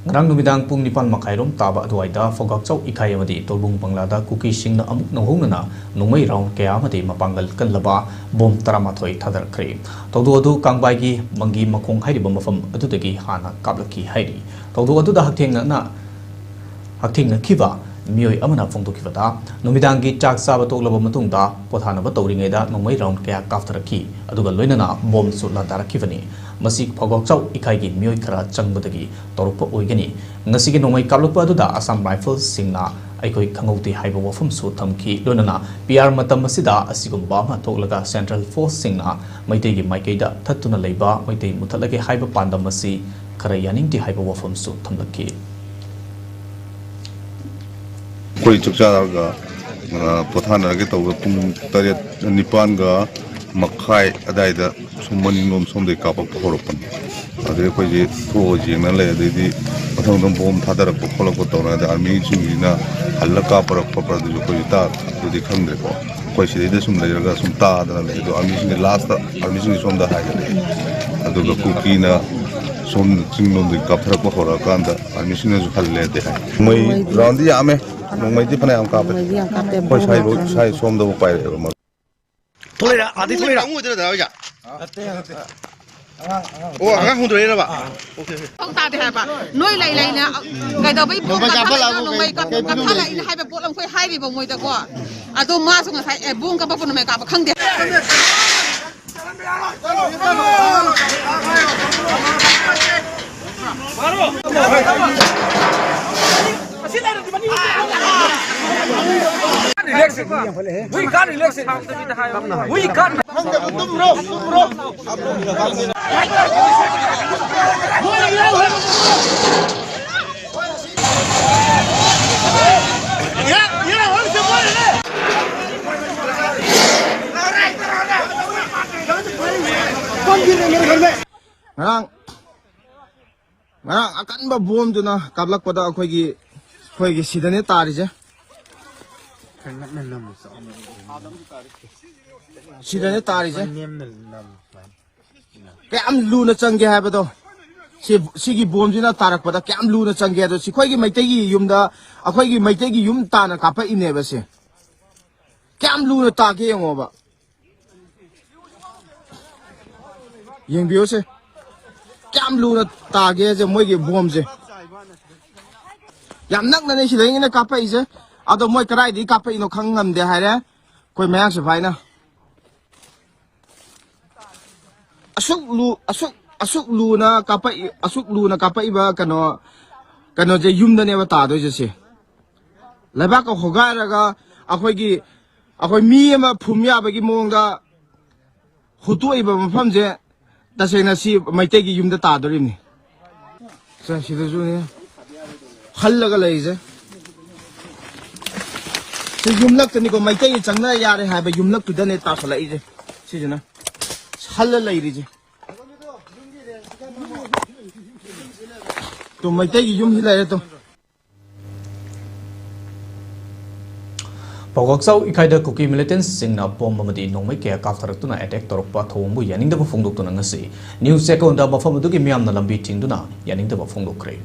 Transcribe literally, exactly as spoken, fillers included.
ꯉꯔꯥꯡ ꯅꯨꯃꯤꯗꯥꯡ ꯄꯨꯡ ꯅꯤꯄꯥꯟ ꯃꯈꯥꯏꯔꯣꯝ ꯇꯥꯕ ꯑꯗꯨꯋꯥꯏꯗ ꯐꯣꯒꯥꯛꯆꯧ ꯏꯀꯥꯏ ꯑꯃꯗꯤ ꯇꯣꯜꯕꯨꯡ ꯕꯪꯂꯥꯗ ꯀꯨꯀꯤꯁꯤꯡꯅ ꯑꯃꯨꯛ ꯅꯧꯍꯧꯅꯅ ꯅꯣꯡꯃꯩ ꯔꯥꯎꯟ ꯀꯌꯥ ꯑꯃꯗꯤ ꯃꯄꯥꯡꯒꯜ ꯀꯜꯂꯕ ꯕꯣꯝ ꯇꯔꯥꯃꯥꯊꯣꯏ ꯊꯥꯗꯔꯛꯈ꯭ꯔꯦ꯫ ꯊꯧꯗꯣꯛ ꯑꯗꯨ ꯀꯥꯡꯕꯥꯏꯒꯤ ꯃꯪꯒꯤ ꯃꯈꯣꯡ ꯍꯥꯏꯔꯤꯕ ꯃꯐꯝ ꯑꯗꯨꯗꯒꯤ ꯍꯥꯟꯅ ꯀꯥꯞꯂꯛꯈꯤ ꯍꯥꯏꯔꯤ꯫ ꯊꯧꯗꯣꯛ ꯑꯗꯨꯗ ꯍꯛꯊꯦꯡꯅꯅ ꯍꯛꯊꯦꯡꯅꯈꯤꯕ ꯃꯤꯑꯣꯏ ꯑꯃꯅ ꯐꯣꯡꯗꯣꯛꯈꯤꯕꯗ, ꯅꯨꯃꯤꯗꯥꯡꯒꯤ ꯆꯥꯛ ꯆꯥꯕ ꯇꯣꯛꯂꯕ ꯃꯇꯨꯡꯗ ꯄꯣꯊꯥꯅꯕ ꯇꯧꯔꯤꯉꯩꯗ ꯅꯣꯡꯃꯩ ꯔꯥꯎꯟ ꯀꯌꯥ ꯀꯥꯞꯊꯔꯛꯈꯤ, ꯑꯗꯨꯒ ꯂꯣꯏꯅꯅ ꯕꯣꯝꯁꯨ ꯂꯥꯟꯗꯥꯔꯛꯈꯤꯕꯅꯤ꯫ ꯃꯁꯤ ꯐꯧꯒꯥꯛꯆꯥꯎ ꯏꯀꯥꯏꯒꯤ ꯃꯤꯑꯣꯏ ꯈꯔ ꯆꯪꯕꯗꯒꯤ ꯇꯧꯔꯛꯄ ꯑꯣꯏꯒꯅꯤ꯫ ꯉꯁꯤꯒꯤ ꯅꯣꯡꯃꯩ ꯀꯥꯞꯂꯛꯄ ꯑꯗꯨꯗ ꯑꯁꯥꯝ ꯔꯥꯏꯐꯜꯁꯤꯡꯅ ꯑꯩꯈꯣꯏ ꯈꯪꯍꯧꯗꯦ ꯍꯥꯏꯕ ꯋꯥꯐꯝꯁꯨ ꯊꯝꯈꯤ꯫ ꯂꯣꯏꯅꯅ ꯄꯤ ꯑꯥꯔ ꯃꯇꯝ ꯑꯁꯤꯗ ꯑꯁꯤꯒꯨꯝꯕ ꯑꯃ ꯊꯣꯛꯂꯒ ꯁꯦꯟꯇ꯭ꯔꯦꯜ ꯐꯣꯔꯁꯁꯤꯡꯅ ꯃꯩꯇꯩꯒꯤ ꯃꯥꯏꯀꯩꯗ ꯊꯠꯇꯨꯅ ꯂꯩꯕ ꯃꯩꯇꯩ ꯃꯨꯊꯠꯂꯒꯦ ꯍꯥꯏꯕ ꯄꯥꯟꯗꯝ ꯑꯁꯤ ꯈꯔ ꯌꯥꯅꯤꯡꯗꯦ ꯍꯥꯏꯕ ꯋꯥꯐꯝꯁꯨ ꯊꯝꯂꯛꯈꯤ꯫ ꯑꯩꯈꯣꯏ ꯆꯥꯛ ꯆꯥꯔꯒ, ꯑ, ꯄꯣꯊꯥꯅꯔꯒꯦ ꯇꯧꯕ ꯄꯨꯡ ꯇꯔꯦꯠ, ꯅꯤꯄꯥꯟꯒ ꯃꯈꯥꯏ ꯑꯗꯥꯏꯗ ꯁꯨꯝ ꯃꯅꯤꯡꯂꯣꯝ ꯁꯣꯝꯗꯒꯤ ꯀꯥꯞꯄꯛꯄ ꯍꯧꯔꯛꯄꯅꯤ꯫ ꯑꯗꯩ ꯑꯩꯈꯣꯏꯁꯦ ꯊꯣꯛꯑ ꯌꯦꯡꯅ ꯂꯩ꯫ ꯑꯗꯩꯗꯤ ꯃꯊꯪ ꯃꯊꯪ ꯕꯣꯝ ꯊꯥꯗꯔꯛꯄ ꯈꯣꯠꯂꯛꯄ ꯇꯧꯔꯦ꯫ ꯑꯗ ꯑꯥꯔꯃꯤꯁꯤꯡꯁꯤꯅ ꯍꯜꯂ ꯀꯥꯞꯄꯔꯛꯄ ꯑꯗꯨꯁꯨ ꯑꯩꯈꯣꯏꯁꯨ ꯇꯥ-, ꯑꯗꯨꯗꯤ ꯈꯪꯗ꯭ꯔꯦꯀꯣ꯫ ꯑꯩꯈꯣꯏ ꯁꯤꯗꯩꯗ ꯁꯨꯝ ꯂꯩꯔꯒ ꯁꯨꯝ ꯇꯥꯗꯅ ꯂꯩ꯫ ꯑꯗꯣ ꯑꯥꯔꯃꯤꯁꯤꯡꯁꯦ ꯂꯥꯁꯇ ꯑꯥꯔꯃꯤꯁꯤꯡꯁꯦ ꯁꯣꯝꯗ ꯍꯥꯏꯒꯠꯂꯛꯑꯦ꯫ ꯑꯗꯨꯒ ꯀꯨꯀꯤꯅ ꯁꯣꯝ ꯆꯤꯡꯂꯣꯝꯗꯒꯤ ꯀꯥꯞꯊꯔꯛꯄ ꯍꯧꯔꯛꯑꯀꯥꯟꯗ ꯑꯥꯔꯃꯤꯁꯤꯡꯅꯁꯨ ꯍꯜꯂꯦꯗꯤ ꯍꯥꯏ꯫ ꯅꯣꯡꯃꯩ ꯅꯣꯡꯃꯩꯗꯤ ꯔꯥꯎꯟꯗꯤ ꯌꯥꯝꯃꯦ꯫ ꯅꯣꯡꯃꯩꯗꯤ ꯐꯅꯌꯥꯝ ꯀꯥꯞꯄꯦ꯫ ꯅꯣꯡꯃꯩꯗꯤ ꯌꯥꯝ ꯀꯥꯞꯄꯦ꯫ ꯑꯩꯈꯣꯏ ꯁ꯭ꯋꯥꯏꯐꯥꯎ, ꯁ꯭ꯋꯥꯏ ꯁꯣꯝꯗꯕꯨ ꯄꯥꯏꯔꯛꯑꯦꯕ ꯃꯔꯨꯞ꯫ ꯊꯣꯛꯂꯛꯏꯔꯥ? ꯑꯥꯗꯩ ꯊꯣꯛꯂꯛꯏꯔꯥ? ꯑꯉꯥꯡ ꯑꯣꯏꯗꯣꯏꯔꯥ, ꯗꯥ ꯍꯣꯏꯁꯦ? ꯑꯣ, ꯑꯉꯥꯡ ꯍꯨꯟꯗꯣꯔꯛꯏꯔꯕ? Okay, okay. ꯃꯊꯧ ꯇꯥꯗꯦ ꯍꯥꯏꯕ꯫ ꯅꯣꯏ ꯂꯩ ꯂꯩꯅ ꯀꯩꯗꯧꯕꯩ ꯕꯣꯝ ꯅꯣꯡꯃꯩ ꯀꯥꯞꯊꯠꯂꯛꯏꯅꯣ, ꯀꯥꯞꯊꯠꯂꯛꯏꯅꯣ, ꯀꯥꯞꯊꯠꯂꯛꯏꯅꯣ ꯅꯣꯡꯃꯩ ꯀꯥꯞꯊꯠꯂꯛꯏꯅꯣ ꯍꯥꯏꯕ ꯄꯣꯠ ꯑꯃ ꯑꯩꯈꯣꯏ ꯍꯥꯏꯔꯤꯕ ꯃꯣꯏꯗꯀꯣ꯫ ꯑꯗꯣ ꯃꯥꯁꯨ ꯉꯁꯥꯏ, "ꯑꯦ, ꯕꯣꯝ ꯀꯥꯞꯄꯛꯄ ꯅꯣꯡꯃꯩ ꯀꯥꯞꯄ ꯈꯪꯗꯦ"꯫ ꯉꯔꯥꯡ, ꯉꯔꯥꯡ ꯑꯀꯟꯕ ꯕꯣꯝꯗꯨꯅ ꯀꯥꯞꯂꯛꯄꯗ ꯑꯩꯈꯣꯏꯒꯤ, ꯑꯩꯈꯣꯏꯒꯤ ꯁꯤꯗꯅꯦ ꯇꯥꯔꯤꯁꯦ꯫ ꯁꯤꯗꯅꯦ ꯇꯥꯔꯤꯁꯦ꯫ ꯀꯌꯥꯝ ꯂꯨꯅ ꯆꯪꯒꯦ ꯍꯥꯏꯕꯗꯣ꯫ ꯁꯤ, ꯁꯤꯒꯤ ꯕꯣꯝꯁꯤꯅ ꯇꯥꯔꯛꯄꯗ ꯀꯌꯥꯝ ꯂꯨꯅ ꯆꯪꯒꯦ ꯑꯗꯣ, ꯁꯤ ꯑꯩꯈꯣꯏꯒꯤ ꯃꯩꯇꯩꯒꯤ ꯌꯨꯝꯗ, ꯑꯩꯈꯣꯏꯒꯤ ꯃꯩꯇꯩꯒꯤ ꯌꯨꯝ ꯇꯥꯅ ꯀꯥꯞꯄꯛꯏꯅꯦꯕ ꯁꯦ꯫ ꯀꯌꯥꯝ ꯂꯨꯅ ꯇꯥꯒꯦ ꯌꯦꯡꯉꯣꯕ꯫ ꯌꯦꯡꯕꯤꯌꯨꯁꯦ, ꯀꯌꯥꯝ ꯂꯨꯅ ꯇꯥꯒꯦꯁꯦ ꯃꯣꯏꯒꯤ ꯕꯣꯝꯁꯦ꯫ ꯌꯥꯝ ꯅꯛꯅꯅꯦ ꯁꯤꯗꯒꯤꯅ ꯀꯥꯞꯄꯛꯏꯁꯦ꯫ ꯑꯗꯣ ꯃꯣꯏ ꯀꯗꯥꯏꯗꯒꯤ ꯀꯥꯞꯄꯛꯏꯅꯣ ꯈꯪ ꯉꯝꯗꯦ ꯍꯥꯏꯔꯦ ꯑꯩꯈꯣꯏ ꯃꯌꯥꯡ ꯁꯤꯐꯥꯏꯅ꯫ ꯑꯁꯨꯛ ꯂꯨ-, ꯑꯁꯨꯛ, ꯑꯁꯨꯛ ꯂꯨꯅ ꯀꯥꯞꯄꯛꯏ, ꯑꯁꯨꯛ ꯂꯨꯅ ꯀꯥꯞꯄꯛꯏꯕ ꯀꯩꯅꯣ, ꯀꯩꯅꯣꯁꯦ ꯌꯨꯝꯗꯅꯦꯕ ꯇꯥꯗꯣꯏꯁꯦ ꯁꯤ꯫ ꯂꯩꯕꯥꯛꯀ ꯍꯣꯒꯥꯏꯔꯒ ꯑꯩꯈꯣꯏꯒꯤ, ꯑꯩꯈꯣꯏ ꯃꯤ ꯑꯃ ꯐꯨꯝ ꯌꯥꯕꯒꯤ ꯃꯑꯣꯡꯗ ꯍꯨꯠꯇꯣꯛꯏꯕ ꯃꯐꯝꯁꯦ ꯇꯁꯦꯡꯅ ꯁꯤ ꯃꯩꯇꯩꯒꯤ ꯌꯨꯝꯗ ꯇꯥꯗꯣꯔꯤꯕꯅꯤ꯫ ꯁꯦ, ꯁꯤꯗꯁꯨꯅꯦ ꯍꯜꯂꯒ ꯂꯩꯔꯤꯁꯦ꯫ ꯁꯤ ꯌꯨꯝꯂꯛꯇꯅꯤꯀꯣ, ꯃꯩꯇꯩ ꯆꯪꯅ ꯌꯥꯔꯦ ꯍꯥꯏꯕ ꯌꯨꯝꯂꯛꯇꯨꯗꯅꯦ ꯇꯥꯁꯜꯂꯛꯏꯁꯦ꯫ ꯁꯤꯁꯤꯅ ꯍꯜꯂ ꯂꯩꯔꯤꯁꯦ꯫ ꯇꯨ ꯃꯩꯇꯩꯒꯤ ꯌꯨꯝꯁꯤ ꯂꯩꯔꯦ ꯇꯨ꯫ ꯄꯥꯎꯀꯛꯆꯥꯎ ꯏꯀꯥꯏꯗ ꯀꯨꯀꯤ ꯃꯤꯂꯤꯇꯦꯟꯁꯁꯤꯡꯅ ꯕꯣꯝ ꯑꯃꯗꯤ ꯅꯣꯡꯃꯩ ꯀꯌꯥ ꯀꯥꯞꯊꯔꯛꯇꯨꯅ ꯑꯦꯇꯦꯛ ꯇꯧꯔꯛꯄ ꯊꯧꯑꯣꯡꯕꯨ ꯌꯥꯅꯤꯡꯗꯕ ꯐꯣꯡꯗꯣꯛꯇꯨꯅ ꯉꯁꯤ ꯅ꯭ꯌꯨꯁ ꯑꯦꯀꯣꯟꯗ ꯃꯐꯝ ꯑꯗꯨꯒꯤ ꯃꯤꯌꯥꯝꯅ ꯂꯝꯕꯤ ꯊꯤꯡꯗꯨꯅ ꯌꯥꯅꯤꯡꯗꯕ ꯐꯣꯡꯗꯣꯛꯈ꯭ꯔꯦ꯫